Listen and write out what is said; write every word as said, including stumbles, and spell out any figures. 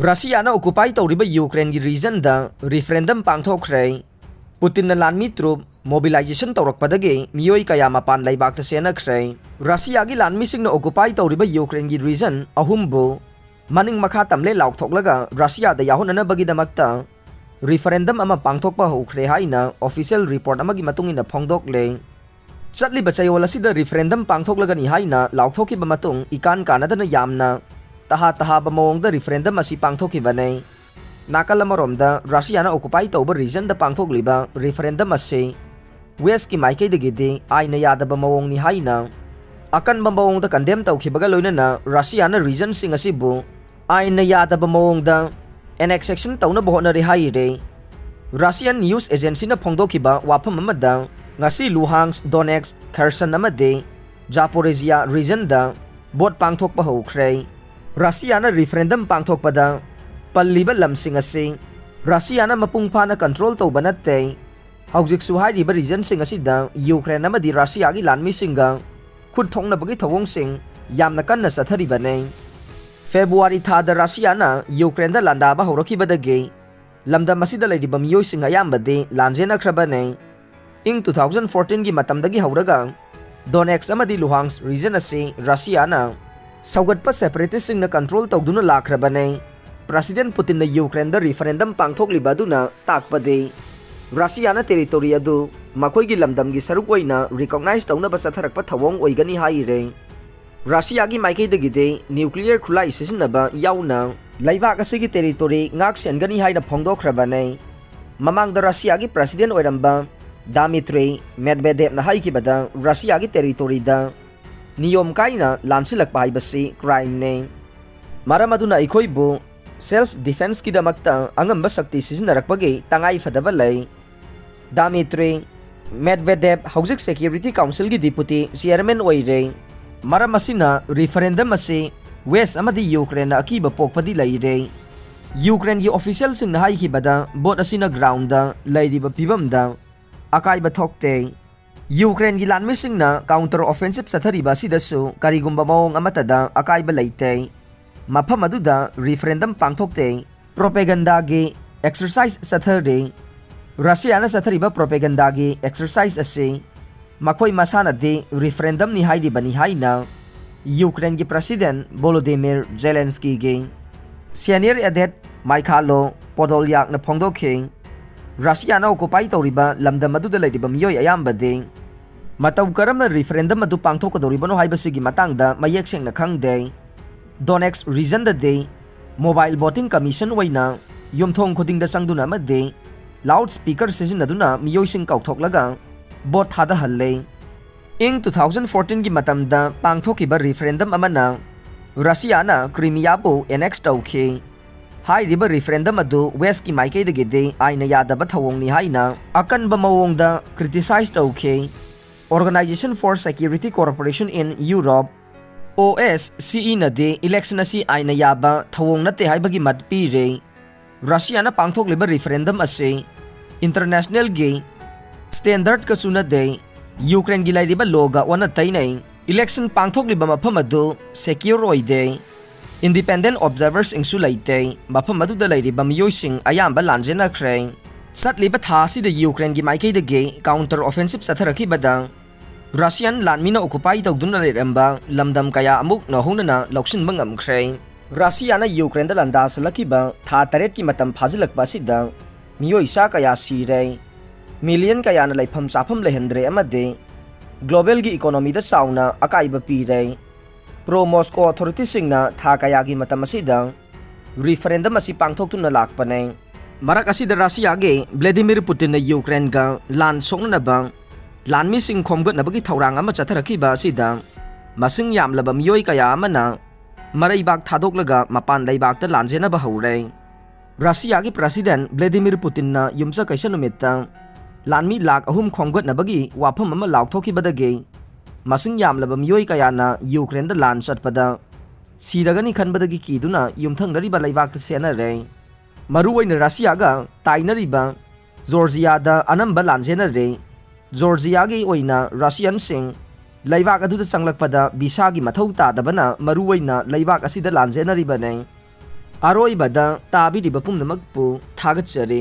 ꯔꯁꯤꯌꯥꯅ ꯑꯣꯀꯨꯄꯥꯏ ꯇꯧꯔꯤꯕ ꯌꯨꯀ꯭ꯔꯦꯟꯒꯤ ꯔꯤꯖꯟꯗ ꯔꯤꯐꯔꯦꯟꯗꯝ ꯄꯥꯡꯊꯣꯛꯈ꯭ꯔꯦ꯫ ꯄꯨꯇꯤꯟꯅ ꯂꯥꯟꯃꯤ ꯇ꯭ꯔꯨꯞ ꯃꯣꯕꯤꯂꯥꯏꯖꯦꯁꯟ ꯇꯧꯔꯛꯄꯗꯒꯤ ꯃꯤꯑꯣꯏ ꯀꯌꯥ ꯃꯄꯥꯟ ꯂꯩꯕꯥꯛꯇ ꯆꯦꯟꯅꯈ꯭ꯔꯦ꯫ ꯔꯁꯤꯌꯥꯒꯤ ꯂꯥꯟꯃꯤꯁꯤꯡꯅ ꯑꯣꯀꯨꯄꯥꯏ ꯇꯧꯔꯤꯕ ꯌꯨꯀ꯭ꯔꯦꯟꯒꯤ ꯔꯤꯖꯟ ꯑꯍꯨꯝꯕꯨ ꯃꯅꯤꯡ ꯃꯈꯥ ꯇꯝꯂꯦ ꯂꯥꯎꯊꯣꯛꯂꯒ ꯔꯁꯤꯌꯥꯗ ꯌꯥꯎꯍꯟꯅꯅꯕꯒꯤꯗꯃꯛꯇ ꯔꯤꯐꯔꯦꯟꯗꯝ ꯑꯃ ꯄꯥꯡꯊꯣꯛꯄ ꯍꯧꯈ꯭ꯔꯦ ꯍꯥꯏꯅ ꯑꯣꯐꯤꯁꯤꯌꯦꯜ ꯔꯤꯄꯣꯔꯠ ꯑꯃꯒꯤ ꯃꯇꯨꯡ ꯏꯟꯅ ꯐꯣꯡꯗꯣꯛꯂꯦ꯫ ꯆꯠꯂꯤꯕ ꯆꯌꯣꯜ ꯑꯁꯤꯗ ꯔꯤꯐꯔꯦꯟꯗꯝ ꯄꯥꯡꯊꯣꯛꯂꯒꯅꯤ ꯍꯥꯏꯅ ꯂꯥꯎꯊꯣꯛꯈꯤꯕ ꯃꯇꯨꯡ, ꯏꯀꯥꯟ ꯀꯥꯟꯅꯗꯅ ꯌꯥꯝꯅ ꯇꯍꯥ ꯇꯍꯥꯕ ꯃꯑꯣꯡꯗ ꯔꯤꯐꯔꯦꯟꯗꯝ ꯑꯁꯤ ꯄꯥꯡꯊꯣꯛꯈꯤꯕꯅꯤ꯫ ꯅꯥꯀꯜ ꯑꯃꯔꯣꯝꯗ, ꯔꯁꯤꯌꯥꯅ ꯑꯣꯀꯨꯄꯥꯏ ꯇꯧꯕ ꯔꯤꯖꯟꯗ ꯄꯥꯡꯊꯣꯛꯂꯤꯕ ꯔꯤꯐꯔꯦꯟꯗꯝ ꯑꯁꯤ ꯋꯦꯁꯀꯤ ꯃꯥꯏꯀꯩꯗꯒꯤꯗꯤ ꯑꯥꯏꯟꯅ ꯌꯥꯗꯕ ꯃꯑꯣꯡꯅꯤ ꯍꯥꯏꯅ ꯑꯀꯟꯕ ꯃꯑꯣꯡꯗ ꯀꯟꯗꯦꯝ ꯇꯧꯈꯤꯕꯒ ꯂꯣꯏꯅꯅ, ꯔꯁꯤꯌꯥꯅ ꯔꯤꯖꯟꯁꯤꯡ ꯑꯁꯤꯕꯨ ꯑꯥꯏꯟꯅ ꯌꯥꯗꯕ ꯃꯑꯣꯡꯗ ꯑꯦꯅꯦꯛꯁꯦꯁꯟ ꯇꯧꯅꯕ ꯍꯣꯠꯅꯔꯤ ꯍꯥꯏꯔꯦ꯫ ꯔꯁꯤꯌꯥꯟ ꯅ꯭ꯌꯨꯁ ꯑꯦꯖꯦꯟꯁꯤꯅ ꯐꯣꯡꯗꯣꯛꯈꯤꯕ ꯋꯥꯐꯝ ꯑꯃꯗ, ꯉꯁꯤ ꯂꯨꯍꯥꯟꯁ, ꯗꯣꯅꯦꯠꯁ, ꯈꯔꯁꯟ ꯑꯃꯗꯤ ꯖꯥꯄꯣꯔꯦꯖꯤꯌꯥ ꯔꯤꯖꯟꯗ ꯚꯣꯠ ꯄꯥꯡꯊꯣꯛꯄ ꯍꯧꯈ꯭ꯔꯦ꯫ ꯔꯁꯤꯌꯥꯅ ꯔꯤꯐꯔꯦꯟꯗꯝ ꯄꯥꯡꯊꯣꯛꯄꯗ ꯄꯜꯂꯤꯕ ꯂꯝꯁꯤꯡ ꯑꯁꯤ ꯔꯁꯤꯌꯥꯅ ꯃꯄꯨꯡ ꯐꯥꯅ ꯀꯟꯇ꯭ꯔꯣꯜ ꯇꯧꯕ ꯅꯠꯇꯦ꯫ ꯍꯧꯖꯤꯛꯁꯨ ꯍꯥꯏꯔꯤꯕ ꯔꯤꯖꯟꯁꯤꯡ ꯑꯁꯤꯗ ꯌꯨꯀ꯭ꯔꯦꯟ ꯑꯃꯗꯤ ꯔꯁꯤꯌꯥꯒꯤ ꯂꯥꯟꯃꯤꯁꯤꯡꯒ ꯈꯨꯠ ꯊꯣꯛꯅꯕꯒꯤ ꯊꯧꯑꯣꯡꯁꯤꯡ ꯌꯥꯝꯅ ꯀꯟꯅ ꯆꯠꯊꯔꯤꯕꯅꯤ꯫ ꯐꯦꯕ꯭ꯔꯨꯋꯥꯔꯤ ꯊꯥꯗ ꯔꯁꯤꯌꯥꯅ ꯌꯨꯀ꯭ꯔꯦꯟꯗ ꯂꯥꯟꯗꯥꯕ ꯍꯧꯔꯛꯈꯤꯕꯗꯒꯤ ꯂꯝꯗꯝ ꯑꯁꯤꯗ ꯂꯩꯔꯤꯕ ꯃꯤꯑꯣꯏꯁꯤꯡ ꯑꯌꯥꯝꯕꯗꯤ ꯂꯥꯟꯖꯦꯟꯅꯈ꯭ꯔꯕꯅꯤ꯫ ꯏꯪ two thousand fourteen ꯒꯤ ꯃꯇꯝꯗꯒꯤ ꯍꯧꯔꯒ ꯗꯣꯅꯦꯠꯁ ꯑꯃꯗꯤ ꯂꯨꯍꯥꯟꯁ ꯔꯤꯖꯟ ꯑꯁꯤ ꯔꯁꯤꯌꯥꯅ ꯁꯧꯒꯠꯄ ꯁꯦꯄꯔꯦꯇꯤꯁꯁꯤꯡꯅ ꯀꯟꯇ꯭ꯔꯣꯜ ꯇꯧꯗꯨꯅ ꯂꯥꯛꯈ꯭ꯔꯕꯅꯤ꯫ ꯄ꯭ꯔꯁꯤꯗꯦꯟ ꯄꯨꯇꯤꯟꯅ ꯌꯨꯀ꯭ꯔꯦꯟꯗ ꯔꯤꯐꯔꯦꯟꯗꯝ ꯄꯥꯡꯊꯣꯛꯂꯤꯕ ꯑꯗꯨꯅ ꯇꯥꯛꯄꯗꯤ ꯔꯁꯤꯌꯥꯅ ꯇꯦꯔꯤꯇꯣꯔꯤ ꯑꯗꯨ ꯃꯈꯣꯏꯒꯤ ꯂꯝꯗꯝꯒꯤ ꯁꯔꯨꯛ ꯑꯣꯏꯅ ꯔꯤꯀꯣꯛꯅꯥꯏꯖ ꯇꯧꯅꯕ ꯆꯠꯊꯔꯛꯄ ꯊꯧꯑꯣꯡ ꯑꯣꯏꯒꯅꯤ ꯍꯥꯏꯔꯦ꯫ ꯔꯁꯤꯌꯥꯒꯤ ꯃꯥꯏꯀꯩꯗꯒꯤꯗꯤ ꯅ꯭ꯌꯨꯀ꯭ꯂꯤꯌꯔ ꯈꯨꯠꯂꯥꯏ ꯁꯤꯖꯤꯟꯅꯕ ꯌꯥꯎꯅ ꯂꯩꯕꯥꯛ ꯑꯁꯤꯒꯤ ꯇꯦꯔꯤꯇꯣꯔꯤ ꯉꯥꯛ ꯁꯦꯟꯒꯅꯤ ꯍꯥꯏꯅ ꯐꯣꯡꯗꯣꯛꯈ꯭ꯔꯕꯅꯤ꯫ ꯃꯃꯥꯡꯗ ꯔꯁꯤꯌꯥꯒꯤ ꯄ꯭ꯔꯁꯤꯗꯦꯟ ꯑꯣꯏꯔꯝꯕ ꯗꯥꯃꯤꯇ꯭ꯔꯤ ꯃꯦꯗꯚꯦꯗꯦꯚꯅ ꯍꯥꯏꯈꯤꯕꯗ, ꯔꯁꯤꯌꯥꯒꯤ ꯇꯦꯔꯤꯇꯣꯔꯤꯗ ꯅꯤꯌꯣꯝ ꯀꯥꯏꯅ ꯂꯥꯟꯁꯤꯜꯂꯛꯄ ꯍꯥꯏꯕꯁꯤ ꯀ꯭ꯔꯥꯏꯝꯅꯤ꯫ ꯃꯔꯝ ꯑꯗꯨꯅ ꯑꯩꯈꯣꯏꯕꯨ ꯁꯦꯜꯐ ꯗꯤꯐꯦꯟꯁꯀꯤꯗꯃꯛꯇ ꯑꯉꯝꯕ ꯁꯛꯇꯤ ꯁꯤꯖꯤꯟꯅꯔꯛꯄꯒꯤ ꯇꯉꯥꯏ ꯐꯗꯕ ꯂꯩ꯫ ꯗꯥꯃꯤꯇ꯭ꯔꯤ ꯃꯦꯗꯚꯦꯗꯦꯚ ꯍꯧꯖꯤꯛ ꯁꯦꯀ꯭ꯌꯨꯔꯤꯇꯤ ꯀꯥꯎꯟꯁꯤꯜꯒꯤ ꯗꯤꯄꯨꯇꯤ ꯆꯤꯌꯔꯃꯦꯟ ꯑꯣꯏꯔꯦ꯫ ꯃꯔꯝ ꯑꯁꯤꯅ ꯔꯤꯐꯔꯦꯟꯗꯝ ꯑꯁꯤ ꯋꯦꯁ ꯑꯃꯗꯤ ꯌꯨꯀ꯭ꯔꯦꯟꯗ ꯑꯀꯤꯕ ꯄꯣꯛꯄꯗꯤ ꯂꯩꯔꯦ꯫ ꯌꯨꯀ꯭ꯔꯦꯟꯒꯤ ꯑꯣꯐꯤꯁꯤꯌꯦꯜꯁꯤꯡꯅ ꯍꯥꯏꯈꯤꯕꯗ, ꯚꯣꯠ ꯑꯁꯤꯅ ꯒ꯭ꯔꯥꯎꯟꯗ ꯂꯩꯔꯤꯕ ꯐꯤꯕꯝꯗ ꯑꯀꯥꯏꯕ ꯊꯣꯛꯇꯦ꯫ ꯌꯨꯀ꯭ꯔꯦꯟꯒꯤ ꯂꯥꯟꯃꯤꯁꯤꯡꯅ ꯀꯥꯎꯟꯇꯔ ꯑꯣꯐꯦꯟꯁꯤꯞ ꯆꯠꯊꯔꯤꯕ ꯑꯁꯤꯗꯁꯨ ꯀꯔꯤꯒꯨꯝꯕ ꯃꯑꯣꯡ ꯑꯃꯠꯇꯗ ꯑꯀꯥꯏꯕ ꯂꯩꯇꯦ꯫ ꯃꯐꯝ ꯑꯗꯨꯗ referendum ꯄꯥꯡꯊꯣꯛꯇꯦ꯫ Propagandaꯒꯤ exercise ꯆꯠꯊꯔꯤ꯫ ꯔꯁꯤꯌꯥꯅ ꯆꯠꯊꯔꯤꯕ propagandaꯒꯤ exercise ꯑꯁꯤ ꯃꯈꯣꯏ ꯃꯁꯥꯅꯗꯤ referendumꯅꯤ ꯍꯥꯏꯔꯤꯕꯅꯤ ꯍꯥꯏꯅ ꯌꯨꯀ꯭ꯔꯦꯟꯒꯤ President Volodymyr Zelenskyꯒꯤ senior aide Mykhailo Podolyakꯅ ꯐꯣꯡꯗꯣꯛꯈꯤ꯫ ꯔꯁꯤꯌꯥꯅ occupy ꯇꯧꯔꯤꯕ ꯂꯝꯗꯝ ꯑꯗꯨꯗ ꯂꯩꯔꯤꯕ ꯃꯤꯑꯣꯏ ꯑꯌꯥꯝꯕꯗꯤ ꯃꯇꯧ ꯀꯔꯝꯅ referendum ꯑꯗꯨ ꯄꯥꯡꯊꯣꯛꯀꯗꯧꯔꯤꯕꯅꯣ ꯍꯥꯏꯕꯁꯤꯒꯤ ꯃꯇꯥꯡꯗ ꯃꯌꯦꯛ ꯁꯦꯡꯅ ꯈꯪꯗꯦ꯫ Donetsk regionꯗꯗꯤ mobile voting commission ꯑꯣꯏꯅ ꯌꯨꯝꯊꯣꯡ ꯈꯨꯗꯤꯡꯗ ꯆꯪꯗꯨꯅ ꯑꯃꯗꯤ loud speaker ꯁꯤꯖꯤꯟꯅꯗꯨꯅ ꯃꯤꯑꯣꯏꯁꯤꯡ ꯀꯧꯊꯣꯛꯂꯒ vote ꯊꯥꯗꯍꯜꯂꯦ꯫ ꯏꯪ two thousand fourteenꯒꯤ ꯃꯇꯝꯗ ꯄꯥꯡꯊꯣꯛꯈꯤꯕ referendum ꯑꯃꯅ ꯔꯁꯤꯌꯥꯅ Crimeaꯕꯨ annex ꯇꯧꯈꯤ꯫ ꯍꯥꯏꯔꯤꯕ referendum ꯑꯗꯨ Westꯀꯤ ꯃꯥꯏꯀꯩꯗꯒꯤꯗꯤ ꯑꯥꯏꯟꯅ ꯌꯥꯗꯕ ꯊꯧꯑꯣꯡꯅꯤ ꯍꯥꯏꯅ ꯑꯀꯟꯕ ꯃꯑꯣꯡꯗ criticize ꯇꯧꯈꯤ꯫ Organisation for Security Cooperation in Europe, OSCEꯅꯗꯤ election ꯑꯁꯤ ꯑꯥꯏꯟꯅ ꯌꯥꯕ ꯊꯧꯑꯣꯡ ꯅꯠꯇꯦ ꯍꯥꯏꯕꯒꯤ ꯃꯠ ꯄꯤꯔꯦ꯫ ꯔꯁꯤꯌꯥꯅ ꯄꯥꯡꯊꯣꯛꯂꯤꯕ referendum ꯑꯁꯤ internationalꯒꯤ standardꯀ ꯆꯨꯅꯗꯦ꯫ ꯌꯨꯀ꯭ꯔꯦꯟꯒꯤ ꯂꯩꯔꯤꯕ lawꯒ ꯑꯣꯟꯅ ꯇꯩꯅꯩ꯫ Election ꯄꯥꯡꯊꯣꯛꯂꯤꯕ ꯃꯐꯝ ꯑꯗꯨ secure ꯑꯣꯏꯗꯦ꯫ Independent observerꯁꯤꯡꯁꯨ ꯂꯩꯇꯦ꯫ ꯃꯐꯝ ꯑꯗꯨꯗ ꯂꯩꯔꯤꯕ ꯃꯤꯑꯣꯏꯁꯤꯡ ꯑꯌꯥꯝꯕ ꯂꯥꯟꯖꯦꯟꯅꯈ꯭ꯔꯦ꯫ ꯆꯠꯂꯤꯕ ꯊꯥ ꯑꯁꯤꯗ ꯌꯨꯀ꯭ꯔꯦꯟꯒꯤ ꯃꯥꯏꯀꯩꯗꯒꯤ counter offensive ꯆꯠꯊꯔꯛꯈꯤꯕꯗ Russian ꯂꯥꯟꯃꯤꯅ occupy ꯇꯧꯗꯨꯅ ꯂꯩꯔꯝꯕ ꯂꯝꯗꯝ ꯀꯌꯥ ꯑꯃꯨꯛ ꯅꯧꯍꯧꯅꯅ ꯂꯧꯁꯤꯟꯕ ꯉꯝꯈ꯭ꯔꯦ꯫ ꯔꯁꯤꯌꯥꯅ ꯌꯨꯀ꯭ꯔꯦꯟꯗ ꯂꯥꯟꯗꯥꯁꯤꯜꯂꯛꯈꯤꯕ ꯊꯥ ꯇꯔꯦꯠꯀꯤ ꯃꯇꯝ ꯐꯥꯖꯤꯜꯂꯛꯄ ꯑꯁꯤꯗ ꯃꯤꯑꯣꯏ ꯆꯥ ꯀꯌꯥ ꯁꯤꯔꯦ, million ꯀꯌꯥꯅ ꯂꯩꯐꯝ ꯆꯥꯐꯝ ꯂꯩꯍꯟꯗ꯭ꯔꯦ ꯑꯃꯗꯤ globalꯒꯤ economyꯗ ꯆꯥꯎꯅ ꯑꯀꯥꯏꯕ ꯄꯤꯔꯦ꯫ Pro Moscow authorityꯁꯤꯡꯅ ꯊꯥ ꯀꯌꯥꯒꯤ ꯃꯇꯝ ꯑꯁꯤꯗ referendum ꯑꯁꯤ ꯄꯥꯡꯊꯣꯛꯇꯨꯅ ꯂꯥꯛꯄꯅꯦ꯫ ꯃꯔꯛ ꯑꯁꯤꯗ ꯔꯁꯤꯌꯥꯒꯤ ꯕ꯭ꯂꯦꯗꯤꯃꯤꯔ ꯄꯨꯇꯤꯟꯅ ꯌꯨꯀ꯭ꯔꯦꯟꯒ ꯂꯥꯟ ꯁꯣꯛꯅꯅꯕ ꯂꯥꯟꯃꯤꯁꯤꯡ ꯈꯣꯝꯒꯠꯅꯕꯒꯤ ꯊꯧꯔꯥꯡ ꯑꯃ ꯆꯠꯊꯔꯛꯈꯤꯕ ꯑꯁꯤꯗ ꯃꯁꯤꯡ ꯌꯥꯝꯂꯕ ꯃꯤꯑꯣꯏ ꯀꯌꯥ ꯑꯃꯅ ꯃꯔꯩꯕꯥꯛ ꯊꯥꯗꯣꯛꯂꯒ ꯃꯄꯥꯟ ꯂꯩꯕꯥꯛꯇ ꯂꯥꯟꯖꯦꯟꯅꯕ ꯍꯧꯔꯦ꯫ ꯔꯁꯤꯌꯥꯒꯤ President ꯕ꯭ꯂꯦꯗꯤꯃꯤꯔ ꯄꯨꯇꯤꯟꯅ ꯌꯨꯝꯁꯀꯩꯁ ꯅꯨꯃꯤꯠꯇ ꯂꯥꯟꯃꯤ ꯂꯥꯈ ꯑꯍꯨꯝ ꯈꯣꯝꯒꯠꯅꯕꯒꯤ ꯋꯥꯐꯝ ꯑꯃ ꯂꯥꯎꯊꯣꯛꯈꯤꯕꯗꯒꯤ ꯃꯁꯤꯡ ꯌꯥꯝꯂꯕ ꯃꯤꯑꯣꯏ ꯀꯌꯥꯅ ꯌꯨꯀ꯭ꯔꯦꯟꯗ ꯂꯥꯟ ꯆꯠꯄꯗ ꯁꯤꯔꯒꯅꯤ ꯈꯟꯕꯗꯒꯤ ꯀꯤꯗꯨꯅ ꯌꯨꯝꯊꯪꯅꯔꯤꯕ ꯂꯩꯕꯥꯛꯇ ꯆꯦꯟꯅꯔꯦ꯫ ꯃꯔꯨꯑꯣꯏꯅ ꯔꯁꯤꯌꯥꯒ ꯇꯥꯏꯅꯔꯤꯕ ꯖꯣꯔꯖꯤꯌꯥꯗ ꯑꯅꯝꯕ ꯂꯥꯟꯖꯦꯟꯅꯔꯦ꯫ ꯖꯣꯔꯖꯤꯌꯥꯒꯤ ꯑꯣꯏꯅ ꯔꯁꯤꯌꯟꯁꯤꯡ ꯂꯩꯕꯥꯛ ꯑꯗꯨꯗ ꯆꯪꯂꯛꯄꯗ ꯚꯤꯁꯥꯒꯤ ꯃꯊꯧ ꯇꯥꯗꯕꯅ ꯃꯔꯨꯑꯣꯏꯅ ꯂꯩꯕꯥꯛ ꯑꯁꯤꯗ ꯂꯥꯟꯖꯦꯟꯅꯔꯤꯕꯅꯤ꯫ ꯑꯔꯣꯏꯕꯗ ꯇꯥꯕꯤꯔꯤꯕ ꯄꯨꯝꯅꯃꯛꯄꯨ ꯊꯥꯒꯠꯆꯔꯤ꯫